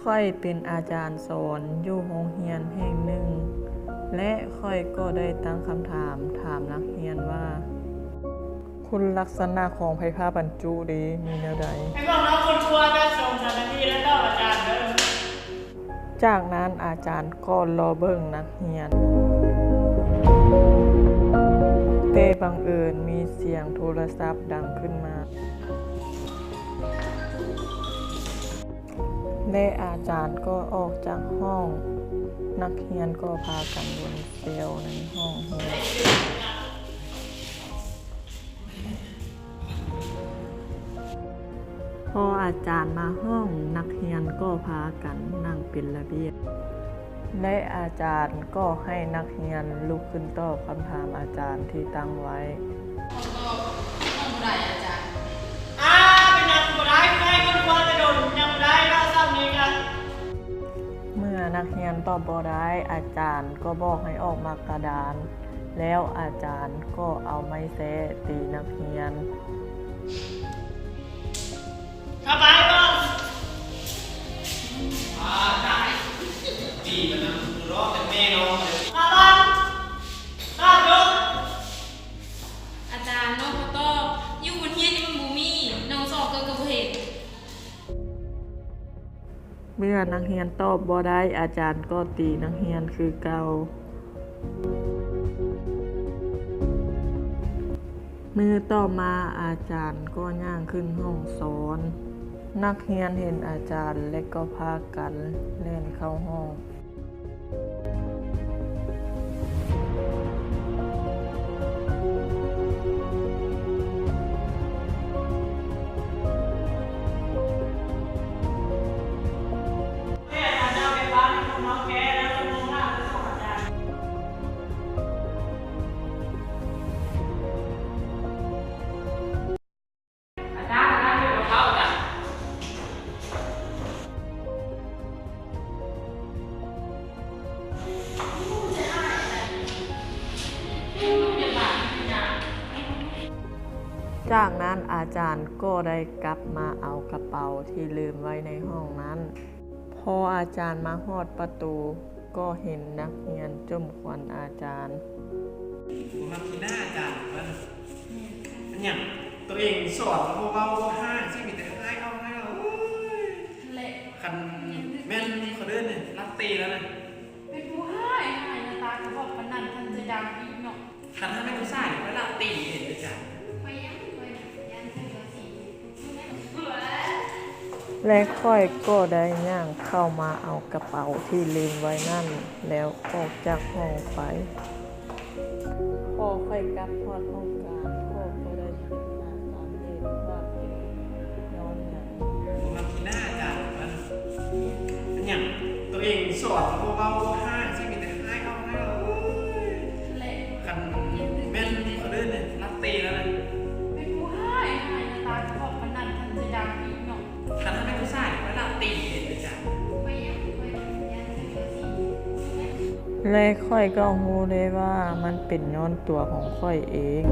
ຂ້ອຍເປັນອາຈານສອນຢູ່ໂຮງຮຽນແຫ່ງໜຶ່ງ ແລະ ຂ້ອຍກໍໄດ້ຕັ້ງຄຳຖາມ ຖາມນັກຮຽນວ່າ ຄຸນລັກສະນະຂອງໄຟຟ້າບັນຈຸເດ ມີແນວໃດ? ໃຫ້ພວກນ້ອງຄົ້ນຄວ້າຈັກສອງສາມນາທີ ແລ້ວຕອບອາຈານເດີ. ຈາກນັ້ນອາຈານກໍລໍເບິ່ງນັກຮຽນ, ແຕ່ບັງເອີນມີສຽງໂທລະສັບດັງຂຶ້ນມາ ແລະ ອາຈານກໍອອກຈາກຫ້ອງ, ນັກຮຽນກໍພາກັນວົນແຊວໃນຫ້ອງຮຽນ. ພໍອາຈານມາຫ້ອງ, ນັກຮຽນກໍພາກັນນັ່ງເປັນລະບຽບ ແລະ ອາຈານກໍໃຫ້ນັກຮຽນລຸກຂຶ້ນຕອບຄຳຖາມອາຈານທີ່ຕັ້ງໄວ້. ນ້ອງຕອບ ນ້ອງບໍ່ໄດ້ອາຈານ. ອາ ເປັນຫຍັງບໍ່ໄດ້? ໃຫ້ຄົນຄວນແຕ່ດົນ ຍັງບໍ່ໄດ້ ເວົ້າຊ້ຳນີ້ກະ. ເມື່ອນັກຮຽນຕອບບໍ່ໄດ້, ອາຈານກໍບອກໃຫ້ອອກໝາກກະດານ, ແລ້ວອາຈານກໍເອົາໄມ້ແຊຕີນັກຮຽນ. ເຂົ້າໄປບໍ່? ອາ ຕາຍ ຕີມັນນຳລອກແຕ່ແມ່ນ້ອງ. ເຂົ້າໄປ ຕອບດູ. ອາຈານ ນ້ອງບໍ່ຕອບ, ຢູ່ບົນຮຽນນີ້ມັນບໍ່ມີ, ນ້ອງຊອກເກີດກໍບໍ່ເຫັນ. ເມື່ອນັກຮຽນຕອບບໍ່ໄດ້, ອາຈານກໍຕີນັກຮຽນຄືເກົ່າ. ມື້ຕໍ່ມາ, ອາຈານກໍຍ່າງຂຶ້ນຫ້ອງສອນ. ນັກຮຽນເຫັນອາຈານ ແລະ ກໍພາກັນແລ່ນເຂົ້າຫ້ອງ. ຈາກນັ້ນອາຈານກໍໄດ້ກັບມາເອົາກະເປົາທີ່ລືມໄວ້ໃນຫ້ອງນັ້ນ. ພໍອາຈານມາຮອດປະຕູ, ກໍເຫັນນັກຮຽນຈົ່ມຄວັນອາຈານ. ບໍ່ມັກຂີ້ໜ້າອາຈານເພິ່ນ. ແມ່ນ. ເປັນຫຍັງ? ໂຕເອງສອນບໍ່ເວົ້າບໍ່ຮ້າຍ, ຊິມີແຕ່ຮ້າຍເອົາຮ້າຍເອົາ. ໂອ້ຍ. ແຫຼະ. ຄັນແມ່ນເຂົາເອີ້ນນີ້ ລັກຕີແລ້ວນະ. ເປັນຜູ້ຮ້າຍ, ຮ້າຍໜ້າຕາກະບອກປານນັ້ນ ທັນຈະດັງອີກເນາະ. ຄັນຖ້າແມ່ນຜູ້ຊາຍນີ້ ຂ້ອຍລະຕີເດ້ອາຈານ. ແລະ ຂ້ອຍກໍໄດ້ຍ່າງເຂົ້າມາເອົາກະເປົາທີ່ລືມໄວ້ນັ້ນ ແລ້ວອອກຈາກຫ້ອງໄປ. ພໍຂ້ອຍກັບຮອດຫ້ອງການ, ຂ້ອຍກໍໄດ້ຄິດຫາສາເຫດວ່າເປັນຍ້ອນຫຍັງ. ບໍ່ມັກຂີ້ໜ້າອາຈານເພິ່ນ. ເປັນຫຍັງ? ໂຕເອງສອນບໍ່ເວົ້າບໍ່ຮ້າຍ, ຊິມີແຕ່ຮ້າຍເອົາຮ້າຍເອົາ. ໂອ້ຍ. ແລະ. ຄັນແມ່ນເຂົາເອີ້ນນີ້ ລັກຕີແລ້ວນະ. ເປັນຜູ້ຮ້າຍ, ຮ້າຍໜ້າຕາກະບອກປານນັ້ນ ທັນຈະດັງອີກເນາະ. ຄັນຖ້າແມ່ນຜູ້ຊາຍນີ້ ຂ້ອຍລະຕີເດ້ອາຈານ. ແລະ ຂ້ອຍກໍຮູ້ເດ້ວ່າມັນເປັນຍ້ອນຕົວຂອງຂ້ອຍເອງ.